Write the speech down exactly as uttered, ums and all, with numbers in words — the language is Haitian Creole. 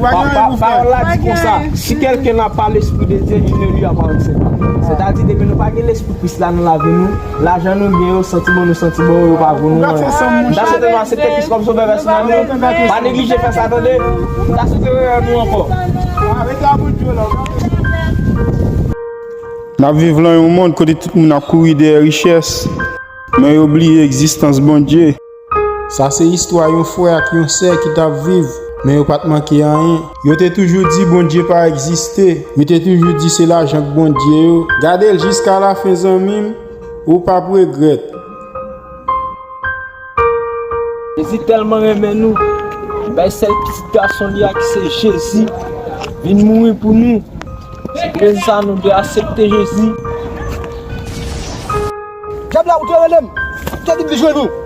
Pa, pa, pawòl la di konsa, si quelqu'un n'a pas l'esprit de Dieu, il ne lui appartient pas. Sètadi, depi nou pa gen lespri Kris la nan lavi nou, lajan nou gen yo, santiman nou santiman yo, yo pa vo nou anyen. M ta swete nou aksepte Kris kòm sovè pèsonèl nou. Pa neglije fè sa, tande. M ta swete rewè nou ankò. N ap viv lan yon mond kote tout moun ap kouri dèyè richès, men yo bliye egzistans Bondye. Sa se istwa yon frè ak yon sè ki t ap viv, men yo pa t manke anyen. Yo te toujou di Bondye pa egziste. Yo te toujou di se lajan k Bondye yo. Gade l jiska lafen, zanmi m, ou p ap regrèt. Jezi tèlman renmen nou, li bay sèl pitit gason li a ki se Jezi vin mouri pou nou. Se pou rezon sa nou dwe aksepte Jezi. Dyab la, ou te rele m, ou te di m vin jwenn ou.